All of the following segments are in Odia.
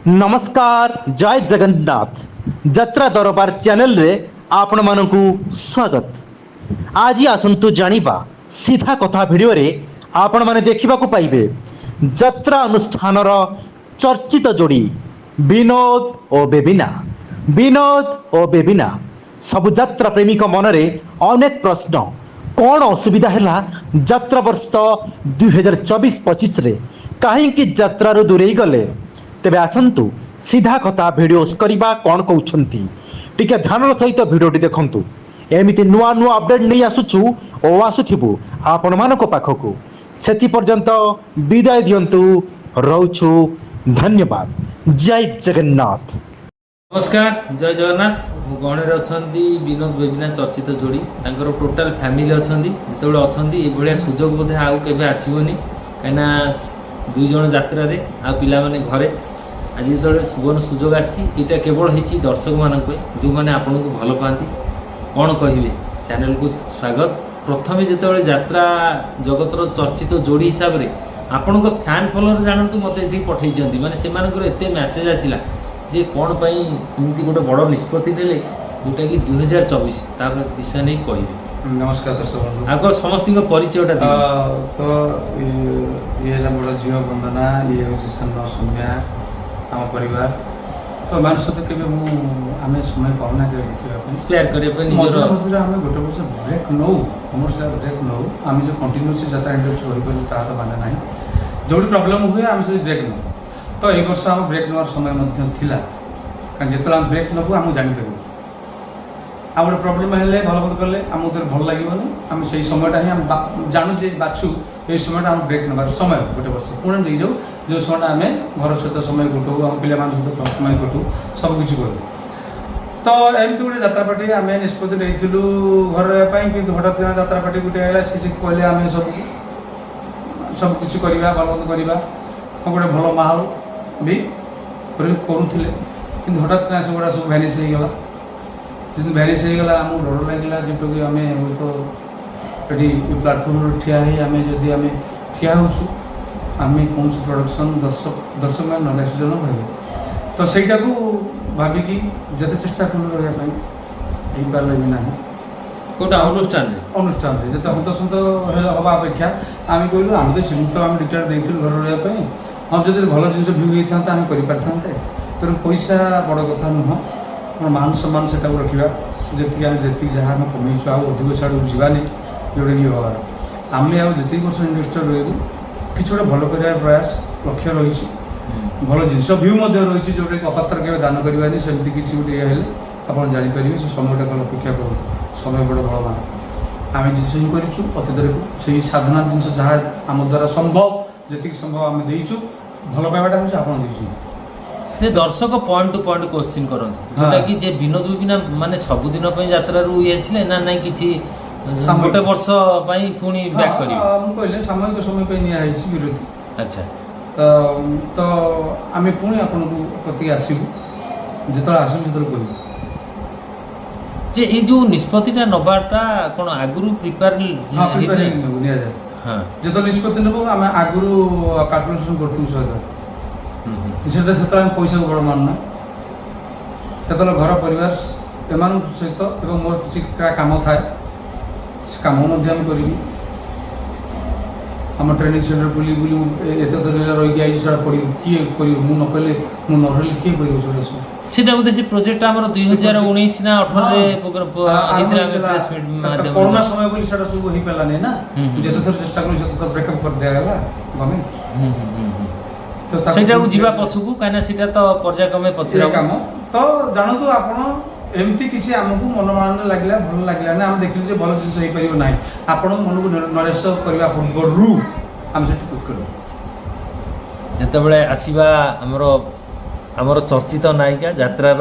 ନମସ୍କାର, ଜୟ ଜଗନ୍ନାଥ। ଯାତ୍ରା ଦରବାର ଚ୍ୟାନେଲରେ ଆପଣମାନଙ୍କୁ ସ୍ୱାଗତ। ଆଜି ଆସନ୍ତୁ ଜାଣିବା ସିଧା କଥା ଭିଡ଼ିଓରେ ଆପଣମାନେ ଦେଖିବାକୁ ପାଇବେ ଯାତ୍ରା ଅନୁଷ୍ଠାନର ଚର୍ଚ୍ଚିତ ଯୋଡ଼ି ବିନୋଦ ଓ ବେବିନା। ବିନୋଦ ଓ ବେବିନା, ସବୁ ଯାତ୍ରା ପ୍ରେମୀଙ୍କ ମନରେ ଅନେକ ପ୍ରଶ୍ନ। କ'ଣ ଅସୁବିଧା ହେଲା ଯାତ୍ରା ବର୍ଷ 2024-25ରେ? କାହିଁକି ଯାତ୍ରାରୁ ଦୂରେଇ ଗଲେ? ତେବେ ଆସନ୍ତୁ ସିଧା କଥା ଭିଡ଼ିଓ କରିବା। କ'ଣ କହୁଛନ୍ତି, ଟିକେ ଧ୍ୟାନର ସହିତ ଭିଡ଼ିଓଟି ଦେଖନ୍ତୁ। ଏମିତି ନୂଆ ନୂଆ ଅପଡେଟ୍ ନେଇ ଆସୁଛୁ ଓ ଆସୁଥିବୁ ଆପଣମାନଙ୍କ ପାଖକୁ। ସେଥି ପର୍ଯ୍ୟନ୍ତ ବିଦାୟ ଦିଅନ୍ତୁ, ରହୁଛୁ, ଧନ୍ୟବାଦ, ଜୟ ଜଗନ୍ନାଥ। ନମସ୍କାର, ଜୟ ଜଗନ୍ନାଥ। ମୋ ଗହଣରେ ଅଛନ୍ତି ବିନୋଦ ବେବିନା, ଚର୍ଚ୍ଚିତ ଯୋଡ଼ି। ତାଙ୍କର ଟୋଟାଲ ଫ୍ୟାମିଲି ଅଛନ୍ତି। ଯେତେବେଳେ ଅଛନ୍ତି, ଏଭଳିଆ ସୁଯୋଗ ବୋଧେ ଆଉ କେବେ ଆସିବନି, କାହିଁକିନା ଦୁଇ ଜଣ ଯାତ୍ରାରେ ଆଉ ପିଲାମାନେ ଘରେ। ଆଜି ଯେତେବେଳେ ସୁବର୍ଣ୍ଣ ସୁଯୋଗ ଆସିଛି, ଏଇଟା କେବଳ ହେଇଛି ଦର୍ଶକମାନଙ୍କ ପାଇଁ, ଯେଉଁମାନେ ଆପଣଙ୍କୁ ଭଲ ପାଆନ୍ତି। କ'ଣ କହିବେ? ଚ୍ୟାନେଲକୁ ସ୍ୱାଗତ। ପ୍ରଥମେ ଯେତେବେଳେ ଯାତ୍ରା ଜଗତର ଚର୍ଚ୍ଚିତ ଯୋଡ଼ି ହିସାବରେ ଆପଣଙ୍କ ଫ୍ୟାନ୍ ଫଲୋଅର ଜାଣନ୍ତୁ ମୋତେ ଏଠିକି ପଠେଇଛନ୍ତି, ମାନେ ସେମାନଙ୍କର ଏତେ ମେସେଜ ଆସିଲା ଯେ କ'ଣ ପାଇଁ ଏମିତି ଗୋଟେ ବଡ଼ ନିଷ୍ପତ୍ତି ନେଲେ, ଯେଉଁଟାକି 2024, ତା ବିଷୟ ନେଇ କହିବେ। ନମସ୍କାର ଦର୍ଶକ ବନ୍ଧୁ। ଆଗ ସମସ୍ତଙ୍କ ପରିଚୟଟା ତ ଦିଅନ୍ତୁ। ତ ଇଏ ଇଏ ହେଲା ବଡ଼ ଝିଅ ବନ୍ଦନା, ଇଏ ହେଉଛି ସାନ ସୌମ୍ୟା, ଆମ ପରିବାର। ତ ଏମାନଙ୍କ ସହିତ କେବେ ମୁଁ ଆମେ ସମୟ ପାଉନା କେବେ ଭେଟିବା ପାଇଁ। ସ୍ପେୟାର କରିବା ପାଇଁ ନିଜର ମଝିରେ ମଝିରେ ଆମେ ଗୋଟେ ବର୍ଷ ବ୍ରେକ୍ ନଉ, କମର୍ସିଆଲ ବ୍ରେକ୍ ନଉ। ଆମେ ଯେଉଁ କଣ୍ଟିନ୍ୟୁସଲି ଯାତ୍ରା ଇଣ୍ଡଷ୍ଟ୍ରି ରହିପାରିବୁ ତାହା ତ ମାନେ ନାହିଁ। ଯେଉଁଠି ପ୍ରୋବ୍ଲେମ୍ ହୁଏ, ଆମେ ସେଠି ବ୍ରେକ୍ ନଉ। ତ ଏଇ ବର୍ଷ ଆମ ବ୍ରେକ୍ ନେବାର ସମୟ ମଧ୍ୟ ଥିଲା, କାରଣ ଯେତେବେଳେ ଆମେ ବ୍ରେକ୍ ନେବୁ, ଆମକୁ ଜାଣିପାରିବୁ। ଆଉ ଗୋଟେ ପ୍ରୋବ୍ଲେମ୍ ହେଲେ, ଭଲ ମନ୍ଦ କଲେ ଆମକୁ ତ ଭଲ ଲାଗିବନି। ଆମେ ସେଇ ସମୟଟା ହିଁ ଆମେ ଜାଣୁଛେ, ବାଛୁ, ଏଇ ସମୟଟା ଆମ ବ୍ରେକ୍ ନେବାର ସମୟ। ଗୋଟେ ବର୍ଷ ପୁଣି ନେଇଯାଉ, ଯେଉଁ ସମୟଟା ଆମେ ଘର ସହିତ ସମୟ କଟଉ, ଆମ ପିଲାମାନଙ୍କ ସହିତ ସମୟ କଟଉ, ସବୁ କିଛି କରୁ। ତ ଏମିତି ଗୋଟେ ଯାତ୍ରା ପାର୍ଟି ଆମେ ନିଷ୍ପତ୍ତି ନେଇଥିଲୁ ଘରେ ରହିବା ପାଇଁ। କିନ୍ତୁ ହଠାତ୍ କିନା ଯାତ୍ରା ପାର୍ଟି ଗୋଟେ ଆଇଲା, ସେ ସେ କହିଲେ ଆମେ ସବୁ ସବୁ କିଛି କରିବା, ଭଲ ମନ୍ଦ କରିବା, ଗୋଟେ ଭଲ ମାହୋଲ ବି କରୁଥିଲେ। କିନ୍ତୁ ହଠାତ୍ କିନା ସେଗୁଡ଼ା ସବୁ ଭ୍ୟାନିସ୍ ହେଇଗଲା। ଯେମିତି ଭ୍ୟାନିସ୍ ହେଇଗଲା, ଆମକୁ ଡର ଲାଗିଲା, ଯେପରିକି ଆମେ ହୁଏତ ଏଠି ଏ ପ୍ଲାଟଫର୍ମରେ ଠିଆ ହେଇ, ଆମେ ଯଦି ଆମେ ଠିଆ ହେଉଛୁ, ଆମେ କୌଣସି ପ୍ରଡକ୍ସନ୍ ଦର୍ଶକମାନେ ନୈରାଶ୍ୟଜନକ ହେବେ। ତ ସେଇଟାକୁ ଭାବିକି ଯେତେ ଚେଷ୍ଟା କଲୁ ରହିବା ପାଇଁ, ହେଇପାରିଲା ବି ନାହିଁ। କୋଉଟା, ଅନୁଷ୍ଠାନରେ? ଅନୁଷ୍ଠାନରେ ଯେତେ ହନ୍ତସନ୍ତ ହେବା ଅପେକ୍ଷା ଆମେ କହିଲୁ, ଆମେ ତ ସେମିତି ତ ଆମେ ଡିକ୍ଲେୟାର ଦେଇଥିଲୁ ଘରେ ରହିବା ପାଇଁ। ହଁ, ଯଦି ଭଲ ଜିନିଷ ଭ୍ୟୁ ହେଇଥାନ୍ତା, ଆମେ କରିପାରିଥାନ୍ତେ। ତେଣୁ ପଇସା ବଡ଼ କଥା ନୁହଁ, ଆମର ମାନ ସମ୍ମାନ ସେଟାକୁ ରଖିବା। ଯେତିକି ଆମେ ଯେତିକି ଯାହା ଆମେ କମେଇଛୁ, ଆଉ ଅଧିକ ସିଆଡ଼କୁ ଯିବାନି ଯେଉଁଟାକି ହେବାର। ଆମେ ଆଉ ଯେତିକି ବର୍ଷ ଇଣ୍ଡଷ୍ଟ୍ରିରେ ରହିବୁ, କିଛି ଗୋଟେ ଭଲ କରିବାର ପ୍ରୟାସ ଲକ୍ଷ୍ୟ ରହିଛି। ଭଲ ଜିନିଷ ଭ୍ୟୁ ମଧ୍ୟ ରହିଛି, ଯେଉଁଟାକି ଅପାତ୍ର କେବେ ଦାନ କରିବାନି। ସେମିତି କିଛି ଗୋଟେ ଇଏ ହେଲେ ଆପଣ ଜାଣିପାରିବେ। ସେ ସମୟଟାକୁ ଅପେକ୍ଷା କରନ୍ତୁ, ସମୟ ବଡ଼ ବଳବାନ। ଆମେ ଜିନିଷ ହିଁ କରିଛୁ ଅତୀତରେ, ସେଇ ସାଧନା ଜିନିଷ ଯାହା ଆମ ଦ୍ୱାରା ସମ୍ଭବ, ଯେତିକି ସମ୍ଭବ ଆମେ ଦେଇଛୁ। ଭଲ ପାଇବାଟା ହେଉଛି ଆପଣ ଦେଇଛନ୍ତି। ଯେ ଦର୍ଶକ ପଏଣ୍ଟ ଟୁ ପଏଣ୍ଟ କୋଶ୍ଚିନ୍ କରନ୍ତି, ଯୋଉଟା କି ଯେ ବିନୋଦ ବିନା ମାନେ ସବୁଦିନ ପାଇଁ ଯାତ୍ରାରୁ ଇଏ ଆସିଲେ ନା ନାଇଁ, କିଛି ସାମୟିକ। ଗୋଟେ ବର୍ଷ ପାଇଁ ପୁଣି ବ୍ୟାକ୍ କରିବେ? ହଁ, ମୁଁ କହିଲେ ସାମୟିକ ସମୟ ପାଇଁ ନିଆ ହେଇଛି ବିରତି। ତ ତ ଆମେ ପୁଣି ଆପଣଙ୍କୁ ପ୍ରତି ଆସିବୁ। ଯେତେବେଳେ ଆସିବୁ, ସେତେବେଳେ କହିବୁ। ଯେ ଏଇ ଯୋଉ ନିଷ୍ପତ୍ତିଟା ନବାଟା କ'ଣ ଆଗରୁ ପ୍ରିପେୟାର ହଁ, ପ୍ରିପେୟାର ହେଇକି ନେବୁ, ନିଆଯାଏ। ଯେତେବେଳେ ନିଷ୍ପତ୍ତି ନେବୁ, ଆମେ ଆଗରୁ କାଲକୁଲେସନ୍ କରୁଥିବୁ ସହିତ। ହୁଁ, ହୁଁ। ସେଟା ସେତେବେଳେ ଆମେ ପଇସାକୁ ବଡ଼ ମାନୁନା। ସେତେବେଳେ ଘର ପରିବାର ଏମାନଙ୍କ ସହିତ ଏବଂ ମୋର କିଛି କାମ ଥାଏ, ସେ କାମ ମଧ୍ୟ ଆମେ କରିବି। ଆମ ଟ୍ରେନିଂ ସେଣ୍ଟର ବୁଲି ବୁଲି ମୁଁ ଏତେ ଦିନ ହେଲା ରହିକି ଆଇଛି, ସେଟା ପଡ଼ିବ, କିଏ କରିବ? ମୁଁ ନ କଲେ, ମୁଁ ନ ରହିଲେ କିଏ କରିବ ସେଟା ସବୁ? ସେଟା ବୋଧେ ସେ ପ୍ରୋଜେକ୍ଟ ଆମର 2019 ନା 18ରେ ହେଇଥିଲା, ଆମେ ପ୍ରେସ୍ ମିଟ୍ ମାଧ୍ୟମରେ। କରୋନା ସମୟ ବୋଲି ସେଟା ସବୁ ହେଇପାରିଲାନି ନା। ହୁଁ, ହୁଁ। ଯେତେ ଥର ଚେଷ୍ଟା କଲି, ସେତେ ଥର ବ୍ରେକଅପ୍ କରିଦିଆଗଲା ଗଭର୍ଣ୍ଣମେଣ୍ଟ। ହୁଁ, ହୁଁ, ହୁଁ, ହୁଁ। ତ ତାକୁ ସେଇଟାକୁ ଯିବା ପଛକୁ, କାହିଁକିନା ସେଇଟା ତ ପର୍ଯ୍ୟାୟକ୍ରମେ ପଛରେ ଏ ହବ। କାମ ତ ଜାଣନ୍ତୁ ଆପଣ, ଏମିତି କିଛି ଆମକୁ ମନମାନ ଲାଗିଲା, ଭଲ ଲାଗିଲାନି। ଆମେ ଦେଖିଲୁ ଯେ ଭଲ ଜିନିଷ ହେଇପାରିବ ନାହିଁ। ଆପଣଙ୍କ ମନକୁ ନୈରାଶ୍ୟ କରିବା ପୂର୍ବରୁ ଆମେ ସେଠି ପୁଟ୍ କଲୁ। ଯେତେବେଳେ ଆସିବା ଆମର ଚର୍ଚ୍ଚିତ ନାୟିକା ଯାତ୍ରାର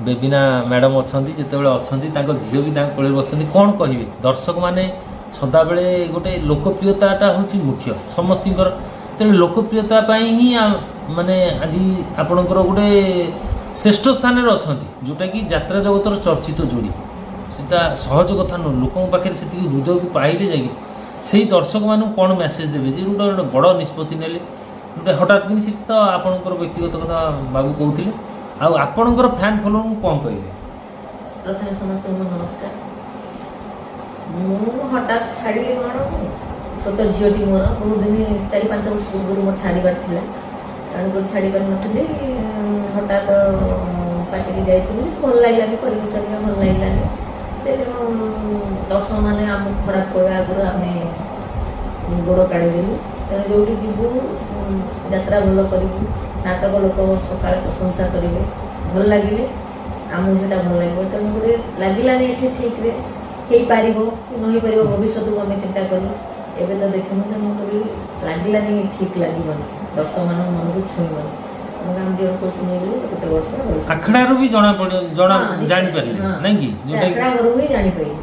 ବେବିନା ମ୍ୟାଡ଼ାମ୍ ଅଛନ୍ତି, ଯେତେବେଳେ ଅଛନ୍ତି, ତାଙ୍କ ଝିଅ ବି ତାଙ୍କ କୋଳରେ ବସିଛନ୍ତି, କ'ଣ କହିବେ? ଦର୍ଶକମାନେ ସଦାବେଳେ ଗୋଟେ ଲୋକପ୍ରିୟତାଟା ହେଉଛି ମୁଖ୍ୟ ସମସ୍ତଙ୍କର। ତେଣୁ ଲୋକପ୍ରିୟତା ପାଇଁ ହିଁ ମାନେ ଆଜି ଆପଣଙ୍କର ଗୋଟେ ଶ୍ରେଷ୍ଠ ସ୍ଥାନରେ ଅଛନ୍ତି, ଯେଉଁଟାକି ଯାତ୍ରା ଜଗତର ଚର୍ଚ୍ଚିତ ଯୋଡ଼ି। ସେଟା ସହଜ କଥା ନୁହଁ। ଲୋକଙ୍କ ପାଖରେ ସେତିକି ହୃଦୟକୁ ପାଇଲେ ଯାଇକି ସେଇ ଦର୍ଶକମାନଙ୍କୁ କ'ଣ ମେସେଜ ଦେବେ ଯେ ଗୋଟେ ଗୋଟେ ବଡ଼ ନିଷ୍ପତ୍ତି ନେଲେ? ହଠାତ୍ କିନି ସେଠି ତ ଆପଣଙ୍କର ବ୍ୟକ୍ତିଗତ କଥା ବାବୁ କହୁଥିଲେ, ଆଉ ଆପଣଙ୍କର ଫ୍ୟାନ୍ ଫଲୋଅରଙ୍କୁ କ'ଣ କହିବେ? ପ୍ରଥମେ ସମସ୍ତଙ୍କୁ ନମସ୍କାର। ମୁଁ ହଠାତ୍ ଛାଡ଼ିଲି କ'ଣ, ଛୋଟ ଝିଅଟି ମୋର, ବହୁତ ଦିନ 4-5 ବର୍ଷ ପୂର୍ବରୁ ମୋର ଛାଡ଼ିବାର ଥିଲା, ତେଣୁକରି ଛାଡ଼ି ପାରିନଥିଲି। ହଠାତ୍ ପାର୍ଟିକି ଯାଇଥିଲି, ଭଲ ଲାଗିଲାନି, ପରିବେଶ ହେରିକା ଭଲ ଲାଗିଲାନି। ତେଣୁ ଦର୍ଶକମାନେ ଆମକୁ ଖରାପ କହିବା ଆଗରୁ ଆମେ ଗୋଡ଼ କାଢ଼ିଦେଲୁ। ତେଣୁ ଯେଉଁଠି ଯିବୁ ଯାତ୍ରା ଭଲ କରିବୁ, ନାଟକ ଲୋକ ସକାଳେ ପ୍ରଶଂସା କରିବେ, ଭଲ ଲାଗିଲେ ଆମକୁ ସେଇଟା ଭଲ ଲାଗିବ। ତେଣୁକରି ଲାଗିଲାନି ଏଠି ଠିକ୍ରେ ହେଇପାରିବ କି ନ ହେଇପାରିବ, ଭବିଷ୍ୟତକୁ ଆମେ ଚିନ୍ତା କଲୁ। ଏବେ ତ ଦେଖିନୁ, ତେଣୁକରି ଲାଗିଲାନି ଠିକ୍ ଲାଗିବନି, ଦର୍ଶକମାନଙ୍କ ମନକୁ ଛୁଇଁବନି। ତେଣୁ ଆମେ ଜୀବନ କୋଚିଂ ନେଇଗଲୁ ଗୋଟେ ବର୍ଷ ରହିଲୁ। ଆଖଡ଼ାରୁ ବି ଜଣା ପଡିବ, ଜଣା ହଁ, ନିଶ୍ଚୟ। ଜାଣିପାରିଲେ ହଁ। ନାଇଁ କି? ସେ ଯୋଉଟା ଆଖଡ଼ା ଘରୁ ହିଁ ଜାଣିପାରିଲି।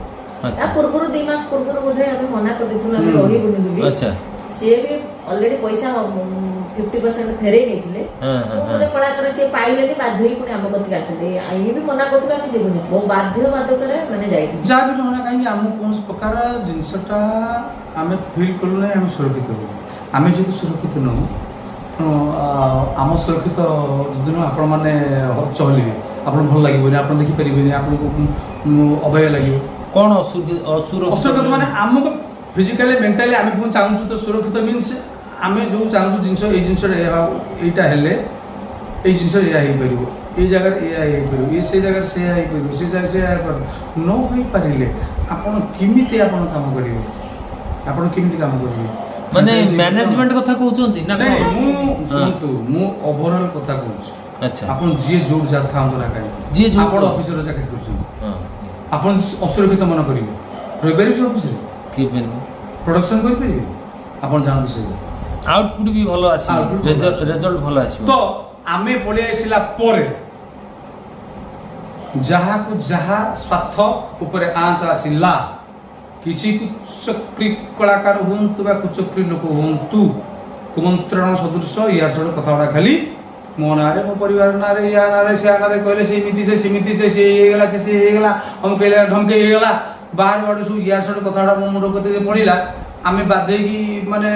ତା ପୂର୍ବରୁ 2 ମାସ ପୂର୍ବରୁ ବୋଧେ ଆମେ ମନା କରିଦେଇଥିଲୁ ଆମେ ରହିବୁନି ବୋଲି। ସିଏ ବି ଅଲରେଡି ପଇସା 50% ଫେରେଇ ନେଇଥିଲେ। ହଁ ହଁ ମୁଁ ହଁ ଗୋଟେ କଳାକାର, ସିଏ ପାଇଲେନି, ବାଧ୍ୟ ହେଇ ପୁଣି ଆମ କତିକି ଆସିଲେ। ଇଏ ବି ମନା କରୁଥିଲେ ଆମେ ଯିବୁନି, ବହୁ ବାଧ୍ୟ ବାଧ୍ୟକରେ ମାନେ ଯାଇଥିଲୁ। ଯାହା ବି ନହେଲା କାହିଁକି, ଆମକୁ କୌଣସି ପ୍ରକାର ଜିନିଷଟା ଆମେ ଫିଲ୍ କଲୁ ନାହିଁ ଆମେ ସୁରକ୍ଷିତ ବୋଲି। ଆମେ ଯେହେତୁ ସୁରକ୍ଷିତ ନୁହଁ, ତେଣୁ ଆମ ସୁରକ୍ଷିତ ଯଦି ନୁହଁ ଆପଣମାନେ ଚହଲିବେ, ଆପଣଙ୍କୁ ଭଲ ଲାଗିବନି, ଆପଣ ଦେଖିପାରିବେନି, ଆପଣଙ୍କୁ ଅବାଗିଆ ଲାଗିବ। କ'ଣ ଅସୁରକ୍ଷିତ? ଅସୁରକ୍ଷିତ ମାନେ ଆମକୁ ଫିଜିକାଲି ମେଣ୍ଟାଲି ଆମେ ପୁଣି ଚାହୁଁଛୁ ତ ସୁରକ୍ଷିତ ମିନ୍ସ ଆମେ ଯେଉଁ ଚାହୁଁଛୁ ଜିନିଷ, ଏଇ ଜିନିଷଟା ଏଇଟା ହେଲେ ଏଇ ଜିନିଷ ଏଇଆ ହେଇପାରିବ, ଏଇ ଜାଗାରେ ଏଇଆ ହେଇପାରିବ, ଏ ସେ ଜାଗାରେ ସେଇଆ ହେଇପାରିବ, ସେ ଜାଗାରେ ସେଇଆ ହେଇପାରିବ। ନ ହୋଇପାରିଲେ ଆପଣ କେମିତି ଆପଣ କାମ କରିବେ? ଆପଣ କେମିତି କାମ କରିବେ? ମାନେ ମ୍ୟାନେଜମେଣ୍ଟ କଥା କହୁଛନ୍ତି ନା ନାଇଁ, କ'ଣ? ମୁଁ ଶୁଣନ୍ତୁ, ମୁଁ ଓଭରଅଲ୍ କଥା କହୁଛି। ଆପଣ ଯିଏ ଯୋଉ ଯା ଥାଆନ୍ତୁ ନା କାହିଁକି, ଯିଏ ଯୋଉ ଆପଣ ଅଫିସର ଚାକିରି କରୁଛନ୍ତି, ଆପଣ ଅସୁରକ୍ଷିତ ମନେ କରିବେ, ରହିପାରିବେ ସେ ଅଫିସରେ? କେବେ ନୁହଁ। ପ୍ରଡକ୍ସନ କରିପାରିବେ? ଆପଣ ଜାଣନ୍ତୁ ସେ ଆଉଟପୁଟ୍ ବି ଭଲ ଆସିବ, Output ଭଲ ଆସିବ। ରେଜଲ୍ଟ ଭଲ ଆସିବ। ତ ଆମେ ପଳେଇ ଆସିଲା ପରେ ଯାହାକୁ ଯାହା ସ୍ୱାର୍ଥ ଉପରେ ଆଞ୍ଚ ଆସିଲା, କିଛି କୁଚକ୍ରୀ କଳାକାର ହୁଅନ୍ତୁ ବା କୁଚକ୍ରୀ ଲୋକ ହୁଅନ୍ତୁ, କୁମନ୍ତ୍ରଣ ସଦୃଶ ଇଆଡୁ ସିଆଡୁ କଥା ଗୁଡ଼ା ଖାଲି ମୋ ନାଁରେ, ମୋ ପରିବାର ନାଁରେ, ୟା ନାଁରେ, ସେ ନାଁରେ କହିଲେ ସେ ଏମିତି, ସେ ସେମିତି, ସେ ସେ ହେଇଗଲା, ସେ ସେ ହେଇଗଲା, ଅମକେଇ ହେଇଗଲା, ଢମକେଇ ହେଇଗଲା, ବାହାରୁ ଆଡୁ ସବୁ ଇଆଡୁ ସିଆଡୁ କଥା ଗୁଡ଼ା ମୋ ମୁଣ୍ଡ କତିରେ ପଡ଼ିଲା। ଆମେ ବାଧ୍ୟ ହେଇକି ମାନେ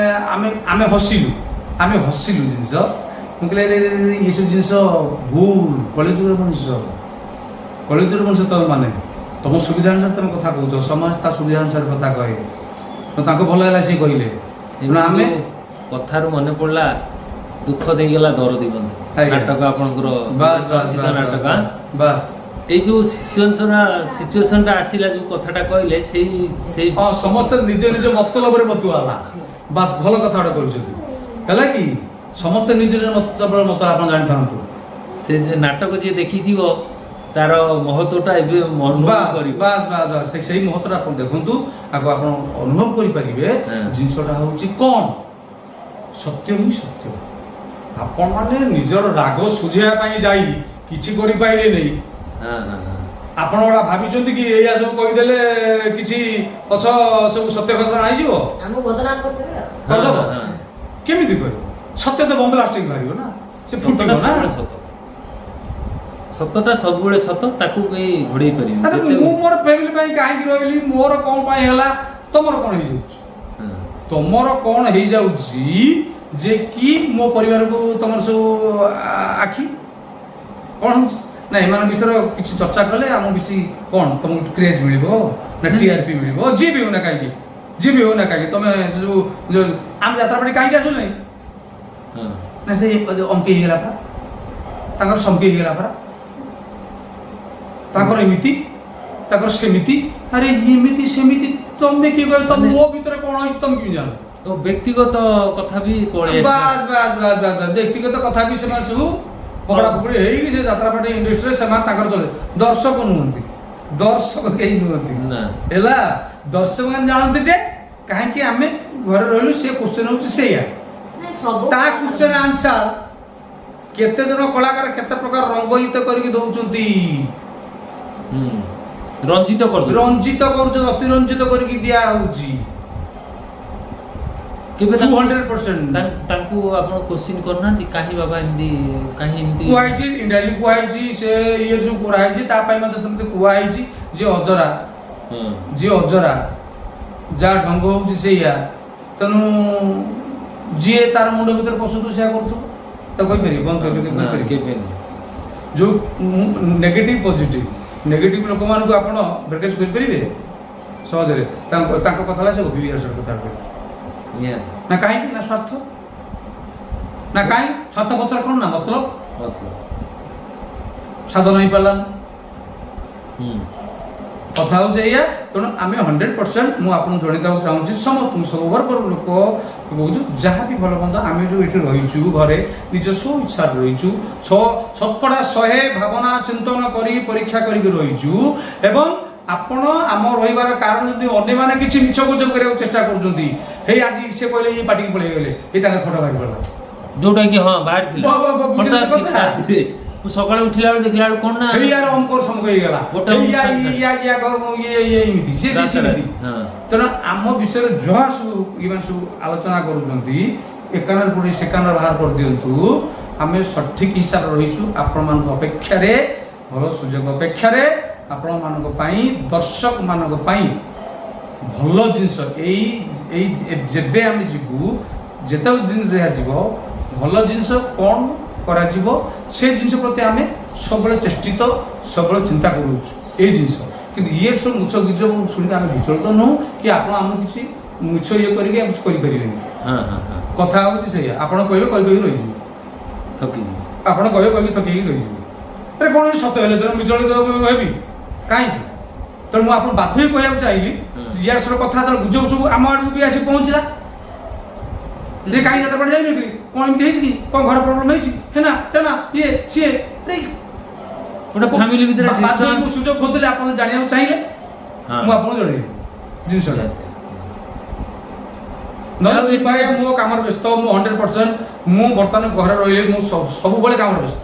ଆମେ ହସିଲୁ, ଆମେ ହସିଲୁ ଜିନିଷ। ମୁଁ କହିଲି ଆରେ, ଆରେ, ଆରେ, ଏସବୁ ଜିନିଷ ଭୁଲ। କଳିଯୁଗର ମଣିଷ, କଳିଯୁଗର ମଣିଷ ତମେ ମାନେ ତମ ସୁବିଧା ଅନୁସାରେ ତମେ କଥା କହୁଛ, ସମାଜ ତା ସୁବିଧା ଅନୁସାରେ କଥା କହେ, ତ ତାଙ୍କୁ ଭଲ ହେଲା ସିଏ କହିଲେ। ତେଣୁ ଆମେ ଯୋଉ କଥାରୁ ମନେ ପଡିଲା, ଦୁଃଖ ଦେଇଗଲା ଦରଦୀ ବନ୍ଧୁ ନାଟକ, ଆପଣଙ୍କର ବାସ୍, ବାସ୍, ଚର୍ଚ୍ଚିତ ବାସ୍, ନାଟକ, ବାସ୍, ବାସ୍। ଏଇ ଯୋଉ ସିଚୁଏସନଟା ଆସିଲା, ଯୋଉ କଥାଟା କହିଲେ, ସେଇ ସେଇ ହଁ, ସମସ୍ତେ ନିଜ ନିଜ ମତଲବରେ ମତୁଆ ହେଲା। ବାସ୍, ଭଲ କଥା ଗୋଟେ କହୁଛନ୍ତି, ହେଲା କି ସମସ୍ତେ ନିଜ ନିଜ ମତଲବରେ ମତ, ଆପଣ ଜାଣିଥାନ୍ତୁ। ସେ ଯେ ନାଟକ ଯିଏ ଦେଖିଥିବ ତାର ମହତ୍ୱଟା ଏବେ ଅନୁଭବ ବାସ୍, କରିବ। ବାସ୍, ବାସ୍, ବାସ୍, ସେଇ ମହତ୍ୱଟା ଆପଣ ଦେଖନ୍ତୁ, ଆଗ ଆପଣ ଅନୁଭବ କରିପାରିବେ ଜିନିଷଟା ହଉଛି କଣ। ସତ୍ୟ ହିଁ ସତ୍ୟ। ଆପଣମାନେ ନିଜର ରାଗ ସୁଝେଇବା ପାଇଁ ଯାଇ କିଛି କରିପାରିଲେ ନାହିଁ। ହଁ ହଁ ହଁ ଆପଣ ଗୋଟା ଭାବିଛନ୍ତି କି ଏଇଆ ସବୁ କହିଦେଲେ କିଛି ପଛ ସବୁ ସତ୍ୟ ଘଟଣା ହେଇଯିବ, ଆମକୁ ବଦନାମ କରିଦେବେ ଆଉ। କରିଦେବ? ହଁ, ହଁ। କେମିତି କରିବ? ସତ୍ୟ ତ ବମ୍ ବ୍ଲାଷ୍ଟିଂ ବାହାରିବ ନା, ସେ ଫୁଟିବ ସତଟା ନା। ସବୁବେଳେ ସତ, ସତଟା ସବୁବେଳେ ସତ, ତାକୁ କେହି ଘୋଡେଇ ପାରିବେନି। ଆରେ ମୁଁ ମୋର ଫ୍ୟାମିଲି ପାଇଁ କାହିଁକି ରହିଲି, ମୋର କଣ ପାଇଁ ହେଲା, ତମର କଣ ହେଇଯାଉଛି? ତମର କଣ ହେଇଯାଉଛି ଯେ କି ମୋ ପରିବାରକୁ ତମର ସବୁ ଆଖି କଣ ହଉଛି ନା ଏମାନଙ୍କ ବିଷୟରେ କିଛି ଚର୍ଚ୍ଚା କଲେ ଆମକୁ କିଛି କଣ ତମକୁ କ୍ରେଜ୍ ମିଳିବ ନା ଟିଆରପି ମିଳିବ? ଯିଏ ବି ହଉନା କାହିଁକି, ଯିଏ ବି ହଉନା କାହିଁକି, ତମେ ଯୋଉ ଆମ ଯାତ୍ରା ପାର୍ଟି କାହିଁକି ଆସୁନି ନା ସେ ଅମକେଇ ହେଇଗଲା ପରା, ତାଙ୍କର ସମକେଇ ହେଇଗଲା ପରା, ତାଙ୍କର ଏମିତି ତାଙ୍କର ସେମିତି, ଆରେ ଏମିତି ସେମିତି ତମେ କିଏ କହିବ? ତମ ମୋ ଭିତରେ କଣ ହେଇଛି ତମେ କେମିତି ଜାଣ? ତ ବ୍ୟକ୍ତିଗତ କଥା ବି ପଳେଇ ଆସିଲା। ବାସ୍, ବାସ୍, ବାସ୍, ବାସ୍, ବାସ୍, ବ୍ୟକ୍ତିଗତ କଥା ବି ସେମାନେ ସବୁ ପକଡ଼ା ପକଡ଼ି ହେଇକି ସେ ଯାତ୍ରା ପାର୍ଟି ଇଣ୍ଡଷ୍ଟ୍ରିରେ ସେମାନେ ତାଙ୍କର ଚଲେ। ଦର୍ଶକ ନୁହନ୍ତି, ଦର୍ଶକ କେହି ନୁହନ୍ତି। ନା। ହେଲା, ଦର୍ଶକ ମାନେ ଜାଣନ୍ତି ଯେ କାହିଁକି ଆମେ ଘରେ ରହିଲୁ, ସେ କ୍ୱେଶ୍ଚନ ହଉଛି ସେଇଆ। ନାଇଁ, ସବୁ ତା କ୍ୱେଶ୍ଚନ ଆନ୍ସର କେତେ ଜଣ କଳାକାର କେତେ ପ୍ରକାର ରଙ୍ଗୟିତ କରିକି ଦଉଛନ୍ତି, ରଞ୍ଜିତ କରିଦଉଛନ୍ତି। ରଞ୍ଜିତ କରୁଛନ୍ତି, ଅତିରଞ୍ଜିତ କରିକି ଦିଆ ହଉଛି। କେବେ 200%। ତାଙ୍କୁ ଆପଣ କୋଶ୍ଚିନ୍ କରୁନାହାନ୍ତି, କାହିଁ ବାବା ଏମିତି, କାହିଁ ଏମିତି? କୁହାହେଇଛି, ଇଣ୍ଡାଇରେକ୍ଟଲି କୁହାହେଇଛି, ସେ ଇଏ ଯୋଉ କରାହେଇଛି ତା ପାଇଁ ମଧ୍ୟ ସେମିତି କୁହାହେଇଛି ଯେ ଅଜରା, ଯିଏ ଅଜରା, ଯାହା ଢଙ୍ଗ ହଉଛି ସେଇଆ। ତେଣୁ ଯିଏ ତାର ମୁଣ୍ଡ ଭିତରେ ପଶୁଥିବ ସେୟା କରୁଥିବ, ତାକୁ କହିପାରିବେ ବନ୍ଦ କରିବେ? ନା, କହିପାରିବେ? କେବେ ନୁହେଁ। ଯୋଉ ନେଗେଟିଭ ପଜିଟିଭ, ନେଗେଟିଭ ଲୋକମାନଙ୍କୁ ଆପଣ ବ୍ରେକେଜ କରିପାରିବେ ସହଜରେ? ତାଙ୍କ କଥା ହେଲା ସେ ଗପିବେ, ଇଆଡ଼େ ସିଆଡ଼େ କଥା ହେବେ। ନା କାହିଁକି ନା ସ୍ୱାର୍ଥ, ନା କାହିଁ ସ୍ୱାର୍ଥ ପଛରେ କ'ଣ ନା ମତଲବ, ମତଲବ। ସାଧନ ହେଇପାରିଲାନି। କଥା ହେଉଛି ଏଇଆ। ତେଣୁ ଆମେ 100% ମୁଁ ଆପଣଙ୍କୁ ଜଣେଇବାକୁ ଚାହୁଁଛି, ସମସ୍ତଙ୍କୁ, ସବୁ ବର୍ଗର ଲୋକ କହୁଛୁ, ଯାହା ବି ଭଲ ମନ୍ଦ, ଆମେ ଯୋଉ ଏଠି ରହିଛୁ ଘରେ ନିଜ ସ୍ୱ ଇଚ୍ଛାରେ ରହିଛୁ, 100% ଭାବନା ଚିନ୍ତନ କରି ପରୀକ୍ଷା କରିକି ରହିଛୁ। ଏବଂ ଆପଣ ଆମ ରହିବାର କାରଣ ଯଦି ଅନ୍ୟମାନେ କିଛି ମିଛ ଗୁଜବ କରିବାକୁ ଚେଷ୍ଟା କରୁଛନ୍ତି, ହେଇ ଆଜି ସେ କହିଲେ ଇଏ ପାଟିକି ପଳେଇଗଲେ, ଏଇ ତାଙ୍କର ଫଟୋ ବାହାରି ପଡ଼ିଲା, ଯୋଉଟା କି ହଁ ବାହାରିଥିଲା। ବୁଝିଲେ ହଠାତ୍ କଥା? ରାତିରେ ମୁଁ ସକାଳେ ଉଠିଲା ବେଳେ ଦେଖିଲା ବେଳକୁ କ'ଣ ନା ହେଇ ୟାର ଅମକର ସମକ ହେଇଗଲା, ଗୋଟେ ହେଇ ୟା ଅମକ ଇଏ ୟା ୟା ଇଏ ଇଏ ଏମିତି ସିଏ ସିଏ ସେମିତି। ତେଣୁ ଆମ ବିଷୟରେ ଯାହା ସବୁ ଏମାନେ ସବୁ ଆଲୋଚନା କରୁଛନ୍ତି, ଏ କାନରେ ପଡ଼ି ସେ କାନରେ ବାହାର କରିଦିଅନ୍ତୁ। ଆମେ ସଠିକ ହିସାବରେ ରହିଛୁ ଆପଣମାନଙ୍କ ଅପେକ୍ଷାରେ, ଭଲ ସୁଯୋଗ ଅପେକ୍ଷାରେ, ଆପଣମାନଙ୍କ ପାଇଁ, ଦର୍ଶକମାନଙ୍କ ପାଇଁ ଭଲ ଜିନିଷ। ଏଇ ଏଇ ଯେବେ ଆମେ ଯିବୁ, ଯେତେବେଳେ ଦିନ ଦିଆଯିବ, ଭଲ ଜିନିଷ କ'ଣ କରାଯିବ ସେ ଜିନିଷ ପ୍ରତି ଆମେ ସବୁବେଳେ ଚେଷ୍ଟିତ, ସବୁବେଳେ ଚିନ୍ତା କରୁଛୁ ଏଇ ଜିନିଷ। କିନ୍ତୁ ଇଏ ସବୁ ମିଛ ଗୁଜବ ଶୁଣିକି ଆମେ ବିଚଳିତ ନୁହଁ କି ଆପଣ ଆମକୁ କିଛି ମିଛ ଇଏ କରିକି ଆମେ କିଛି କରିପାରିବେନି। ହଁ ହଁ ହଁ କଥା ହେଉଛି ସେଇଆ, ଆପଣ କହିବେ କହି କହି ରହିଯିବେ, ଥକିଯିବେ। ଆପଣ କହିବେ କହିବି ଥକିକି ରହିଯିବେ। ଆରେ କ'ଣ ସତ ହେଲେ ସାର୍ ବିଚଳିତ ହେବି କାହିଁକି? ତେଣୁ ମୁଁ ଆପଣ ବାଧ୍ୟ ହୋଇ କହିବାକୁ ଚାହିଁଲି। ଇଆଡ଼େ ସିଆଡ଼େ କଥା ଯେତେବେଳେ ଗୁଜବ ସବୁ ଆମ ଆଡ଼କୁ ବି ଆସି ପହଞ୍ଚିଲା ଯେ କାହିଁ ଯାତ୍ରା ପାର୍ଟି ଯାଇନୁ କି, କ'ଣ ଏମିତି ହେଇଛି କି, କ'ଣ ଘର ପ୍ରୋବ୍ଲେମ ହେଇଛି, ହେନା ତେନା ଇଏ ସିଏ, ଆରେ ଗୋଟେ ଫ୍ୟାମିଲି ଭିତରେ ବାଧ୍ୟ ହୋଇ ମୁଁ distance। ସୁଯୋଗ ଖୋଜିଲି, ଆପଣ ଜାଣିବାକୁ ଚାହିଁଲେ ମୁଁ ଆପଣଙ୍କୁ ଜଣେଇଲି ଜିନିଷଟା। ନହେଲେ ଆଉ ଏଠି- ଭାଇ ମୋ କାମରେ ବ୍ୟସ୍ତ, ମୁଁ 100%। ମୁଁ ବର୍ତ୍ତମାନ ଘରେ ରହିଲେ ମୁଁ ସବୁବେଳେ କାମରେ ବ୍ୟସ୍ତ।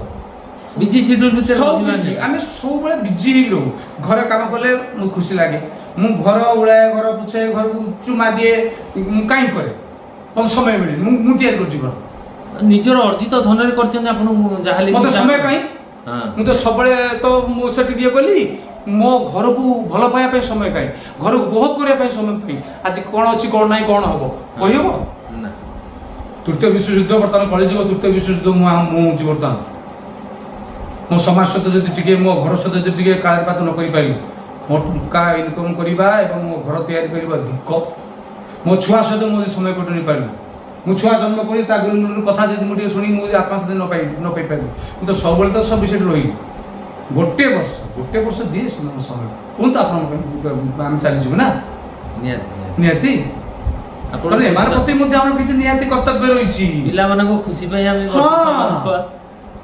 ବିଜି ସିଡ୍ୟୁଲ ଭିତରେ ସବୁ ରହିବା busy। ନିହାତି। ଆମେ ସବୁବେଳେ ବିଜି ହେଇକି ରହୁ। ଘରେ କାମ କଲେ ମୁଁ ଖୁସି ଲାଗେ। ମୁଁ ଘର ଓଳାଏ, ଘର ପୋଛେ, ଘରକୁ ଚୁମା ଦିଏ, ମୁଁ କାହିଁ କରେ? ମତେ ସମୟ ମିଳେନି। ମୁଁ ତିଆରି କରୁଛି ଘର। ନିଜର ଅର୍ଜିତ ଧନରେ କରିଛନ୍ତି ଆପଣଙ୍କୁ ଯାହାହେଲେ ବି ମତେ ସମୟ କାହିଁ? ମୁଁ ତ ସବୁବେଳେ ତ ମୁଁ ସେଠି ଇଏ କଲି। ମୋ ଘରକୁ ଭଲ ପାଇବା ପାଇଁ ସମୟ କାହିଁ? ଘରକୁ ଉପଭୋଗ କରିବା ପାଇଁ ସମୟ କାହିଁ? ଆଜି କ'ଣ ଅଛି କ'ଣ ନାହିଁ କ'ଣ ହବ କହିହବ? ନା। ତୃତୀୟ ବିଶ୍ୱଯୁଦ୍ଧ ବର୍ତ୍ତମାନ କଳିଯୁଗ ତୃତୀୟ ବିଶ୍ୱଯୁଦ୍ଧ ମୁଁ ହେଉଛି ବର୍ତ୍ତମାନ। ମୋ ସମାଜ ସହିତ ଯଦି ଟିକେ, ମୋ ଘର ସହିତ ଯଦି ଟିକେ କାଳପାତ ନ କରିପାରିବି, ମୋ ଟଙ୍କା ଇନକମ୍ କରିବା ଏବଂ ମୋ ଘର ତିଆରି କରିବା ଧିକ। ମୋ ଛୁଆ ସହିତ ମୁଁ ଯଦି ସମୟ କଟେଇ ପାରିବି, ମୁଁ ଛୁଆ ଜନ୍ମ କରି ତା ଗୁରୁମୁରୁ କଥା ଯଦି ମୁଁ ଟିକେ ଶୁଣି ମୁଁ ଯଦି ଆତ୍ମା ସହିତ ନ ପାଇପାରିବି, ମୁଁ ତ ସବୁବେଳେ ତ ସବୁ ସେଠି ରହିବି। ଗୋଟେ ବର୍ଷ ଦିଏ ସେମାନଙ୍କୁ ସମୟ। କୁହନ୍ତୁ ଆପଣଙ୍କ ପାଇଁ ଆମେ ଚାଲିଯିବୁ ନା? ନିହାତି ନିହାତି। ନିହାତି। ଆପଣ ତେଣୁ ଏମାନଙ୍କ ପ୍ରତି ମଧ୍ୟ ଆମର କିଛି ନିହାତି କର୍ତ୍ତବ୍ୟ ରହିଛି। ପିଲାମାନଙ୍କ ଖୁସି ପାଇଁ ଆମେ ବର୍ଷ ସମୟ ଦେବା।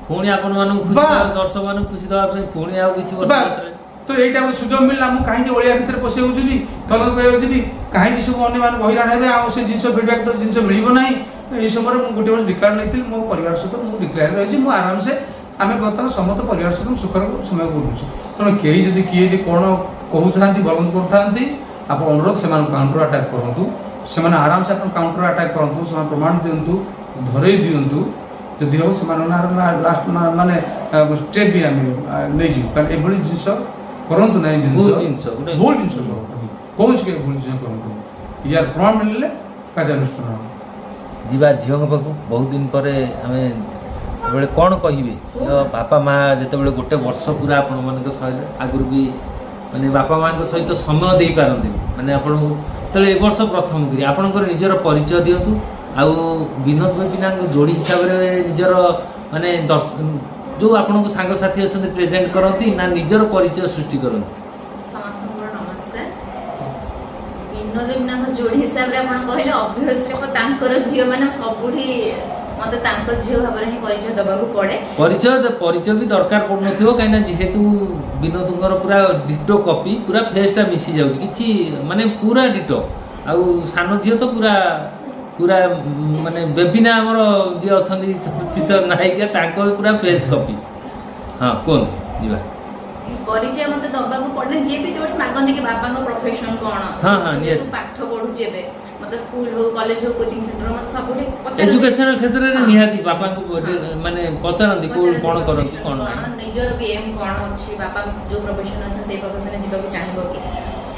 ପୁଣି ଆପଣମାନଙ୍କୁ ଖୁସି ଦେବା, ଦର୍ଶକମାନଙ୍କୁ ଖୁସି ଦେବା ପାଇଁ ପୁଣି ଆଉ କିଛି ବର୍ଷ ଭିତରେ। ତ ଏଇଟା ଆମର ସୁଯୋଗ ମିଳିଲା, ମୁଁ କାହିଁକି ଅଳିଆ ଭିତରେ ପଶିବାକୁ ଯିବି, ତଦନ୍ତ କରିବାକୁ ଯିବି? କାହିଁକି ସବୁ ଅନ୍ୟମାନଙ୍କୁ ହଇରାଣ ହେବେ ଆଉ ସେ ଜିନିଷ ଫିଡବ୍ୟାକ୍ ତ ଜିନିଷ ମିଳିବ ନାହିଁ। ଏଇ ସମୟରେ ମୁଁ ଗୋଟେ ବର୍ଷ ଡିକ୍ଲାର ନେଇଥିଲି, ମୋ ପରିବାର ସହିତ ମୁଁ ଡିକ୍ଲାର ରହିଛି। ମୁଁ ଆରାମସେ, ଆମେ ବର୍ତ୍ତମାନ ସମସ୍ତ ପରିବାର ସହିତ ମୁଁ ସୁଖର ସମୟ କରୁଛି। ତେଣୁ କେହି ଯଦି କିଏ ଯଦି କ'ଣ କହୁଥାନ୍ତି, ବନ୍ଦ କରୁଥାନ୍ତି, ଆପଣ ଅନୁରୋଧ ସେମାନଙ୍କୁ କାଉଣ୍ଟର ଆଟାକ୍ କରନ୍ତୁ। ସେମାନେ ଆରାମସେ ଆପଣ କାଉଣ୍ଟର ଆଟାକ୍ କରନ୍ତୁ, ସେମାନେ ପ୍ରମାଣ ଦିଅନ୍ତୁ, ଧରେଇ ଦିଅନ୍ତୁ। ଯଦି ହେବ ସେମାନଙ୍କ ଲାଷ୍ଟ ମାନେ ଷ୍ଟେପ୍ ବି ଆମେ ନେଇଯିବୁ। କାରଣ ଏଭଳି ଜିନିଷ କରନ୍ତୁ ନାହିଁ। ଜିନିଷ ଭୁଲ ଜିନିଷ, ଗୋଟେ ଭୁଲ ଜିନିଷ କରନ୍ତୁ, କୌଣସି କେବେ ଭୁଲ ଜିନିଷ କରନ୍ତୁ। ୟାର ପ୍ରମାଣ ମିଳିଲେ କାର୍ଯ୍ୟାନୁଷ୍ଠାନ ହେବ। ଯିବା ଝିଅଙ୍କ ପାଖକୁ। ବହୁତ ଦିନ ପରେ ଆମେ ଯେତେବେଳେ କ'ଣ କହିବେ, ବାପା ମା ଯେତେବେଳେ ଗୋଟେ ବର୍ଷ ପୁରା ଆପଣମାନଙ୍କ ସହିତ, ଆଗରୁ ବି ମାନେ ବାପା ମାଙ୍କ ସହିତ ସମୟ ଦେଇପାରନ୍ତିନି ମାନେ ଆପଣଙ୍କୁ, ତେଣୁ ଏ ବର୍ଷ ପ୍ରଥମ କରି ଆପଣଙ୍କର ନିଜର ପରିଚୟ ଦିଅନ୍ତୁ। ଆଉ ବିନୋଦ ବେବିନାଙ୍କ ଯୋଡ଼ି ହିସାବରେ ନିଜର ମାନେ ଯୋଉ ଆପଣଙ୍କ ସାଙ୍ଗସାଥି ଅଛନ୍ତି ପ୍ରେଜେଣ୍ଟ କରନ୍ତି ନା ନିଜର ପରିଚୟ ସୃଷ୍ଟି କରନ୍ତି? ସମସ୍ତଙ୍କର ନମସ୍କାର। ବିନୋଦ ବେବିନାଙ୍କ ଯୋଡ଼ି ହିସାବରେ ଆପଣ କହିଲେ, ଅବଭିୟସଲି ମୁଁ ତାଙ୍କର ଝିଅ, ମାନେ ସବୁଠି ମତେ ତାଙ୍କ ଝିଅ ଭାବରେ ହିଁ ପରିଚୟ ଦେବାକୁ ପଡେ। ପରିଚୟ ବି ଦରକାର ପଡୁନଥିବ, କାହିଁକିନା ଯେହେତୁ ବିନୋଦଙ୍କର ପୁରା ଡିଟୋ କପି, ପୁରା ଫେସ୍ଟା ମିଶି ଯାଉଛି, କିଛି ମାନେ ପୁରା ଡିଟୋ। ଆଉ ସାନ ଝିଅ ତ ପୁରା ପୁରା ମାନେ ବେବିନା ଆମର ଯିଏ ଅଛନ୍ତି ଚର୍ଚ୍ଚିତ ନାୟିକା, ତାଙ୍କ ପୁରା ଫେସ୍ କପି। ହଁ କୁହନ୍ତୁ, ଯିବା। ପରିଚୟ ମତେ ଦବାକୁ ପଡେ। ଯିଏ ବି ଯୋଉଠି ମାଗନ୍ତି କି ବାପାଙ୍କ ପ୍ରଫେସନ କଣ, ହଁ, ହଁ, ନିହାତି। ମୁଁ ପାଠ ପଢୁଛି ଏବେ, ମତେ ସ୍କୁଲ ହଉ, କଲେଜ ହଉ, କୋଚିଂ ସେଣ୍ଟର, ମତେ ସବୁଠି ପଚାରନ୍ତି। ଏଜୁକେସନାଲ କ୍ଷେତ୍ରରେ ନିହାତି ବାପାଙ୍କୁ ମାନେ ପଚାରନ୍ତି କୋଉ ପଚାରନ୍ତି କଣ କରନ୍ତି, profession କଣ କଣ, ନିଜର ବି ଏମ୍ କଣ ଅଛି, ବାପା ଯୋଉ ପ୍ରଫେସନ ଅଛି ସେଇ ପ୍ରଫେସନରେ ଯିବାକୁ ଚାହିଁବ କି।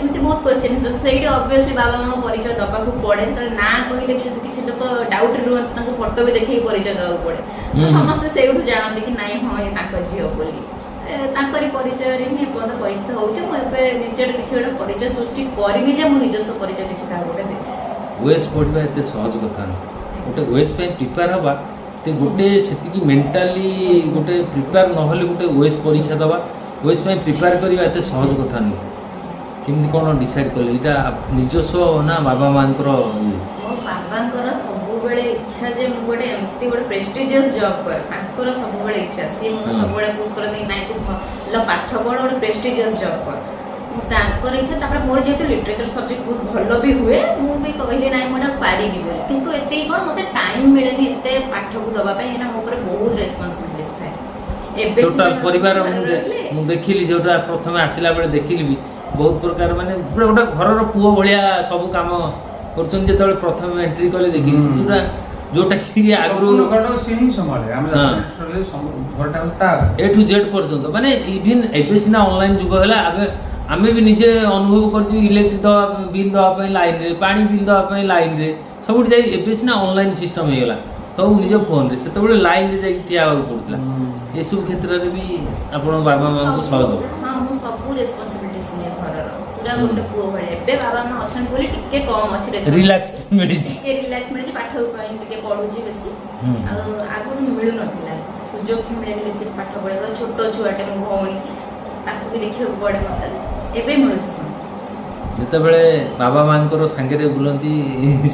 ଏମିତି ବହୁତ କ୍ୱେଶ୍ଚନ୍। ସେଇଠି ଅବଭିୟସଲି ବାବା ମାଙ୍କ ପରିଚୟ ଦବାକୁ ପଡେ। ଯେତେବେଳେ ନାଁ କହିଲେ ବି ଯଦି କିଛି ଲୋକ ଡାଉଟ୍ ରୁହନ୍ତି, ତାଙ୍କୁ ଫଟୋ ବି ଦେଖେଇକି ପରିଚୟ ଦବାକୁ ପଡେ। ତ ସମସ୍ତେ ସେଇଠୁ ଜାଣନ୍ତି କି ନାଇଁ, ହଁ, ଇଏ ତାଙ୍କ ଝିଅ ବୋଲି। ତାଙ୍କରି ପରିଚୟରେ ହିଁ ଏପର୍ଯ୍ୟନ୍ତ ପରିଚିତ ହଉଛି। ମୁଁ ଏବେ ନିଜର କିଛି ଗୋଟେ ପରିଚୟ ସୃଷ୍ଟି କରିନି ଯେ ମୁଁ ନିଜସ୍ୱ ପରିଚୟ କିଛି କାହାକୁ ଗୋଟେ ଦେବି। ଓଏସ୍ ପଢ଼ିବା ଏତେ ସହଜ କଥା ନୁହେଁ। ଗୋଟେ ଓଏସ୍ ପାଇଁ ପ୍ରିପେୟାର ହେବା ଏତେ ଗୋଟେ ସେତିକି ମେଣ୍ଟାଲି ଗୋଟେ ପ୍ରିପେୟାର ନହେଲେ ଗୋଟେ ଓଏସ୍ ପରୀକ୍ଷା ଦେବା, ଓଏସ୍ ପାଇଁ ପ୍ରିପେୟାର କରିବା ଏତେ ସହଜ କଥା ନୁହେଁ। କେମିତି କ'ଣ ଡିସାଇଡ୍ କଲେ? ଏଇଟା ନିଜସ୍ୱ ନା ବାବା ମାଆଙ୍କର ଇଏ? ମୋ ବାବାଙ୍କର ସବୁବେଳେ ଇଚ୍ଛା ଯେ ମୁଁ ଗୋଟେ ଏମିତି ଗୋଟେ ପ୍ରେଷ୍ଟିଜିୟସ୍ ଜବ୍ କରେ। ତାଙ୍କର ସବୁବେଳେ ଇଚ୍ଛା, ସିଏ ମୋତେ ସବୁବେଳେ ପୁସ୍ କରନ୍ତି, ନାଇଁ, ତୁ ଭଲ ପାଠ ପଢ, ଗୋଟେ ପ୍ରେଷ୍ଟିଜିୟସ୍ ଜବ୍ କର। ମୁଁ ତାଙ୍କର ଇଚ୍ଛା। ତାପରେ ମୋର ଯେହେତୁ ଲିଟରେଚର ସବଜେକ୍ଟ ବହୁତ ଭଲ ବି ହୁଏ, ମୁଁ ବି କହିଲି ନାଇଁ, ମୁଁ ଏଇଟା ପାରିବି ବୋଲି। କିନ୍ତୁ ଏତିକି କ'ଣ, ମୋତେ ଟାଇମ୍ ମିଳେନି ଏତେ ପାଠକୁ ଦବା ପାଇଁ। ଏଇନା ମୋ ଉପରେ ବହୁତ ରେସ୍ପନ୍ସିବିଲିଟିସ୍ ଥାଏ। ଏବେ ଟୋଟାଲ ସିନା ପରିବାର ଘରେ ମୁଁ ରହିଲେ, ମୁଁ ଦେଖିଲି, ଯୋଉଟା ପ୍ରଥମେ ଆସିଲା ବେଳେ ଦେଖିଲି ବି, ବହୁତ ପ୍ରକାର ମାନେ ପୁରା ଗୋଟେ ଘରର ପୁଅ ଭଳିଆ ସବୁ କାମ କରୁଛନ୍ତି। ଯେତେବେଳେ ପ୍ରଥମେ ଏଣ୍ଟ୍ରି କଲେ ଦେଖିଲି ଯୋଉଟା କି ଆଗରୁ ସମ୍ପୂର୍ଣ୍ଣ ଘରଟାକୁ ସିଏ ହିଁ ସମ୍ଭାଳେ। ଆମେ ଯାତ୍ରା ଘରଟାକୁ ତା ଏ ଟୁ ଜେଡ୍ ପର୍ଯ୍ୟନ୍ତ। ମାନେ ଇଭିନ୍ ଏବେ ସିନା ଅନଲାଇନ୍ ଯୁଗ ହେଲା, ଏବେ ଆମେ ବି ନିଜେ ଅନୁଭବ କରିଛୁ, ଇଲେକ୍ଟ୍ରିକ୍ ଦେବା ବିଲ୍ ଦେବା ପାଇଁ ଲାଇନ୍ରେ, ପାଣି ବିଲ୍ ଦେବା ପାଇଁ ଲାଇନ୍ରେ ସବୁଠି ଯାଇ। ଏବେ ସିନା ଅନଲାଇନ୍ ସିଷ୍ଟମ୍ ହେଇଗଲା, ସବୁ ନିଜ ଫୋନ୍ରେ, ସେତେବେଳେ ଲାଇନ୍ରେ ଯାଇକି ଠିଆ ହେବାକୁ ପଡୁଥିଲା। ଏସବୁ କ୍ଷେତ୍ରରେ ବି ଆପଣ ବାବା ମାଆଙ୍କୁ ସହଯୋଗ? ହଁ, ମୁଁ ସବୁ ରେସ୍ପନ୍ସିବିଲିଟିସ୍ ନିଏ ଘରର, ପୁରା ଗୋଟେ ପୁଅ ଭଳିଆ। ଏବେ ବାବା ମା ଅଛନ୍ତି ବୋଲି ଟିକେ କମ ଅଛି responsibility। ରିଲାକ୍ସ ମିଳିଛି। ଟିକେ ରିଲାକ୍ସ ମିଳିଛି, ପାଠ ପାଇଁ ଟିକେ ପଢୁଛି ବେଶୀ। ଆଉ ଆଗରୁ ମିଳୁନଥିଲା, ସୁଯୋଗ ହିଁ ମିଳେନି ବେଶୀ ପାଠ ପଢିବାକୁ। ଛୋଟ ଛୁଆଟେ ମୋ ଭଉଣୀ, ତାକୁ ବି ଦେଖିବାକୁ ପଡେ ମତେ। ଏବେ ମିଳୁଛି ସମୟ। ଯେତେବେଳେ ବାବା ମାଙ୍କର ସାଙ୍ଗରେ ବୁଲନ୍ତି,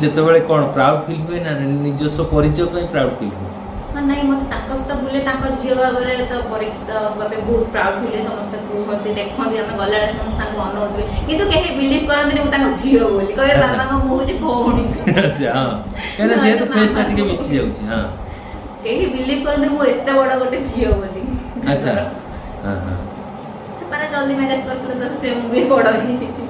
ସେତେବେଳେ କ'ଣ ପ୍ରାଉଡ୍ ଫିଲ୍ ହୁଏ ନା ନିଜସ୍ୱ ପରିଚୟ ପାଇଁ ପ୍ରାଉଡ୍ ଫିଲ୍ ହୁଏ? ହଁ, ନାଇଁ, ମତେ ତାଙ୍କ ସହିତ ବୁଲେ, ତାଙ୍କ ଝିଅ ଭାବରେ ତ ପରିଚିତ ହେବା ପାଇଁ ବହୁତ ପ୍ରାଉଡ୍ ଫିଲ୍ ହୁଏ। ସମସ୍ତେ କୁହନ୍ତି, ଦେଖନ୍ତି, ଆମେ ଗଲାବେଳେ ସମସ୍ତେ ତାଙ୍କୁ ଅନଉଥିବେ, କିନ୍ତୁ କେହି ବିଲିଭ୍ କରନ୍ତିନି ମୁଁ ତାଙ୍କ ଝିଅ ବୋଲି। କହିବେ ବାବାଙ୍କ ମୁଁ ହଉଛି ଭଉଣୀ। ଆଚ୍ଛା, ହଁ, କାହିଁକିନା ଯେହେତୁ ଫେସ୍ଟା ଟିକେ ମିଶି ଯାଉଛି, ହଁ। କେହି ବିଲିଭ୍ କରନ୍ତିନି ମୁଁ ଏତେ ବଡ ଗୋଟେ ଝିଅ ବୋଲି। ଆଚ୍ଛା ହଁ ହଁ ସେମାନେ ଜଲ୍ଦି ମ୍ୟାରେଜ କରିଥିଲେ ତ ସେଥିପାଇଁ ମୁଁ ବି ବଡ ହେଇଯାଇଛି।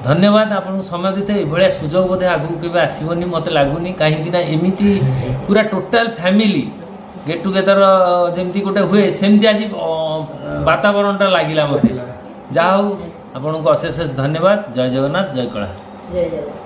ଧନ୍ୟବାଦ ଆପଣଙ୍କୁ ସମୟ ଦେଇତେ। ଏଭଳିଆ ସୁଯୋଗ ବୋଧେ ଆଗକୁ କେବେ ଆସିବନି ମୋତେ ଲାଗୁନି, କାହିଁକି ନା ଏମିତି ପୁରା ଟୋଟାଲ ଫ୍ୟାମିଲି ଗେଟ୍ ଟୁଗେଦର ଯେମିତି ଗୋଟେ ହୁଏ, ସେମିତି ଆଜି ବାତାବରଣଟା ଲାଗିଲା ମୋତେ। ଯାହା ହଉ, ଆପଣଙ୍କୁ ଅଶେଷ ଅଶେଷ ଧନ୍ୟବାଦ। ଜୟ ଜଗନ୍ନାଥ, ଜୟ କଳା। ଜୟ ଜଗନ୍ନାଥ।